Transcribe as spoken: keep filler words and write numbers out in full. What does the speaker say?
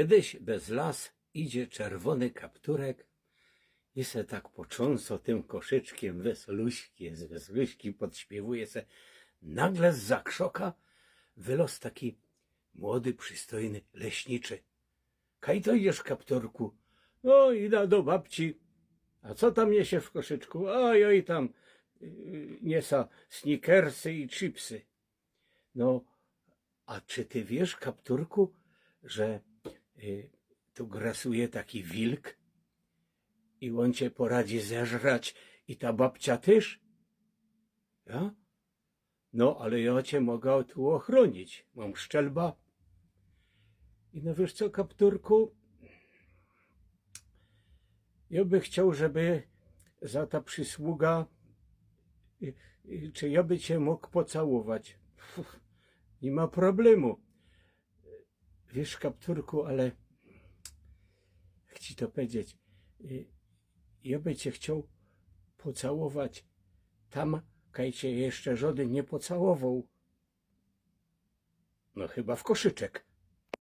Kejś bez las idzie czerwōny kapturek i se tak potrząsŏ tym koszyczkiym, wesoluśki je, wesoluśki podśpiywuje se. Nagle zza krzoka wyloz taki młody, przystojny leśniczy. „Kaj to idziesz, kapturku?” „No, ida do babci.” „A co tam niesiesz w koszyczku?” „A joj, tam yy, niesã snickersy i chipsy.” „No, a czy ty wiysz, kapturku, że yy, tu grasuje taki wilk i ôn cie poradzi zeżrać i ta babcia tyż?” „Ja? No, ale jŏ cie moga tu ochrōnić. Mōm szczelba.” „I no wiysz co, kapturku, jŏ by chcioł, żeby za ta przysługa, yy, yy, czy jŏ by cie mōg pocałować?” „Ni ma problemu.” „Wiysz, kapturku, ale chcã ci to pedzieć. Yy, jŏ by cie chcioł pocałować tam, kaj cie jeszcze żŏdyn niy pocałowoł.” „No chyba w koszyczek.”